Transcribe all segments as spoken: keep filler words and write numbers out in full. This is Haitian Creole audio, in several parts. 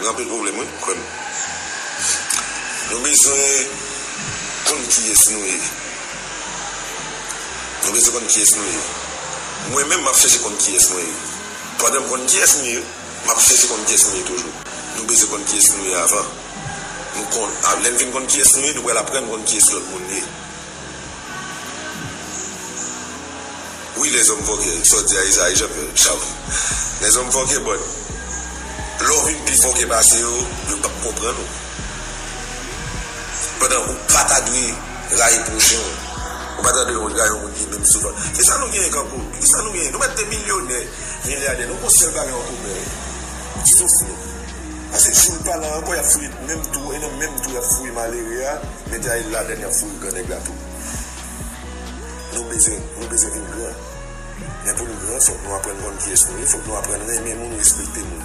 Gen anpil pwoblèm, wi, kwè m. Nou bezwen konn kiyès nou ye. Nou bezwen konn kiyès nou ye. Mwen menm, m ap chèche konn kiyès mwen ye. Pandan m konn kiyès m ye, m ap chèche konn kiyès m ye toujou. Nou bezwen konn kiyès nou ye avan. Nou konn, a, lè n fin konn kiyès nou ye, nou pral aprann konn kiyès lòt moun ye. Wi, lèzòm fòkè, sa w di a, Isaïe Jean Pierre Charles. Lèzòm fòkè, but lè w vin pi fòkè pase yo, yo p ap konprann ou. Pandan ou pa ta dwe rayi pwochen w. Ou pa ta dwe rayi yon moun ki menm soufrans. Se sa nou genyen kankou. Se sa nou genyen. Nou mèt te milyonè, milyadè. Nou gon sèl bagay an komen. Souf nou. Paske jou l pa la ankò, y ap fouye menm twou, e nan menm twou y ap fouye malere a, mete a ladann, y ap fouye grannèg la tou. Nou bezwen, nou bezwen vin gran. Men pou nou gran, fòk nou aprann konn kiyès nou ye, fòk nou aprann renmen moun, respekte moun.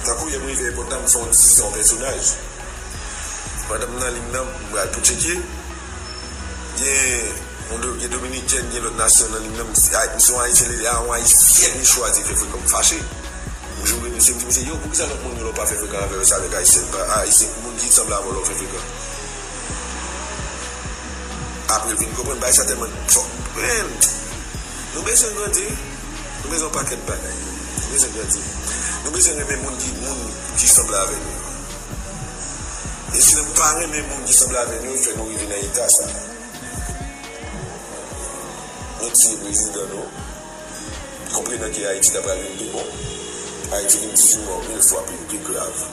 Tankou yè m rive epòt la, m fè yon disizyon yon pèsonaj. Pandan m nan liy nan, m pral pou tcheke. Gen yon do-, gen dominikèn, gen lòt nasyon nan liy nan, m se, a, m se yon ayisyen, li di, a, yon ayisyèn li chwazi fè frekan, m fache. M joure misye, m di misye, yo, poukisa lòt moun yo lè w pa fè frekan avè yo, se avèk ayisyèn pa, ayisyen, moun ki sanble avè w lè w fè frekan? Apre l vin konprann bagay sa tèlman fòk. Men, nou bezwen grandi, wi. Nou bezwen yon pakèt bagay. Nou bezwen grandi. Nou bezwen renmen moun ki, moun ki sanble avè nou. E si nou pa renmen moun ki sanble avè nou, e fè nou rive nan eta sa. Nou tiye prezidan nou. Konprenan ke Ayiti ta pral vin pi bon. Ayiti vin dizuit mò mil fwa pi, pi grav.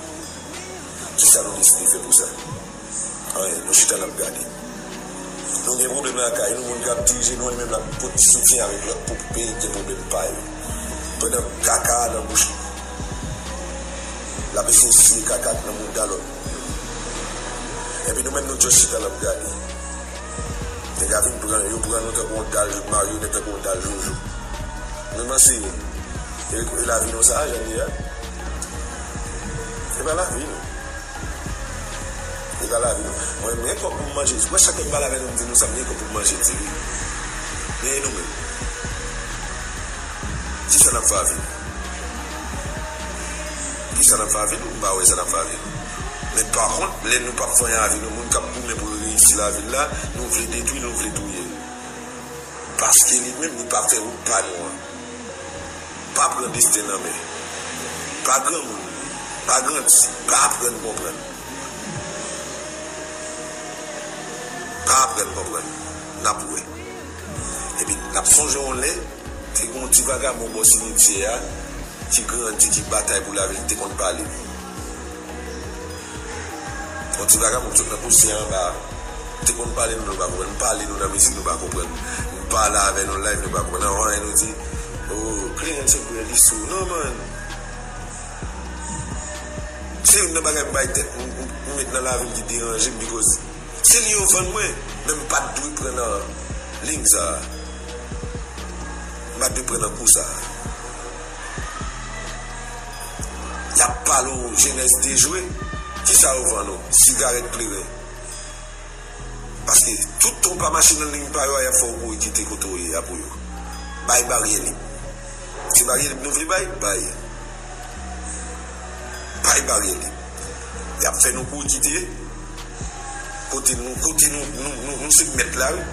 Kisa nou deside fè pou sa? Anyen, nou chita n ap gade. Nou gen pwoblèm lakay nou, moun k ap dirije nou, li menm l ap pote soutyen avèk lòt pou peyi k gen pwoblèm pa yo. Pandan kaka a nan bouch li. L ap eseye siye kaka k nan mouda lòt. Epi nou menm nou just chita n ap gade. Nèg la vin pran, yo pran nou tankou yon dal, maryonèt tankou yon dal joujou. Nou panse e, e lavi nou sa, jan l ye a? Se pa lavi nou. Se pa lavi nou. Mwen, m gen kòb pou m manje. Wè chak lè m pale avè nou, m di nou sa, m gen kòb pou m manje diri. Men e nou menm. Kisa n ap fè avè nou? Kisa n ap fè avè nou? M pa wè sa n ap fè avè nou. Men pa kont, lè nou p ap fè anyen avè nou, moun k ap goumen pou l reyisi lavi l la, nou vle detwi l, nou vle touye l. Paske li menm, li pa fè wout pa nou an. Pa pran desten nan men. Pa granmoun. Pa grandi. Pa aprann konprann. Pa aprann konprann. N ap wè. Epi, n ap sonje yon lè, te gen yon ti vagabon bò simityè a, ki grandi, ki batay pou lavi l, te konn pale. Yon ti vagabon ki sot nan pousyè anba a. Te konn pale nou, nou pa konprann. M pale nou nan mizik, nou pa konprann. M pale avè nou live, nou pa konprann. Nan anyen nou di, oh, kleren se kwè li sou. Non, man. Se youn nan bagay m bay tèt, m, m, m met nan lavi m ki deranje m, because se li yo vann mwen, men m pa t dwe pran nan liy sa a. M pa t dwe pran nan kou sa a. Y ap pale w jenès dejwe. Kisa yo vann ou? Sigarèt kleren. Paske tout tan w pa mache nan liy pa yo a, y ap fè w kouri kite kote w ye a pou yo. Bay baryè lib. Se baryè lib nou vle bay? Bay. Bay baryè lib. Y ap fè nou kouri kite kote nou, kote nou, nou, nou, nou se mèt la, wi.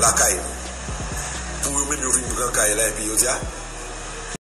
Lakay nou. Pou yo menm yo vin pran kay la, epi yo di, a,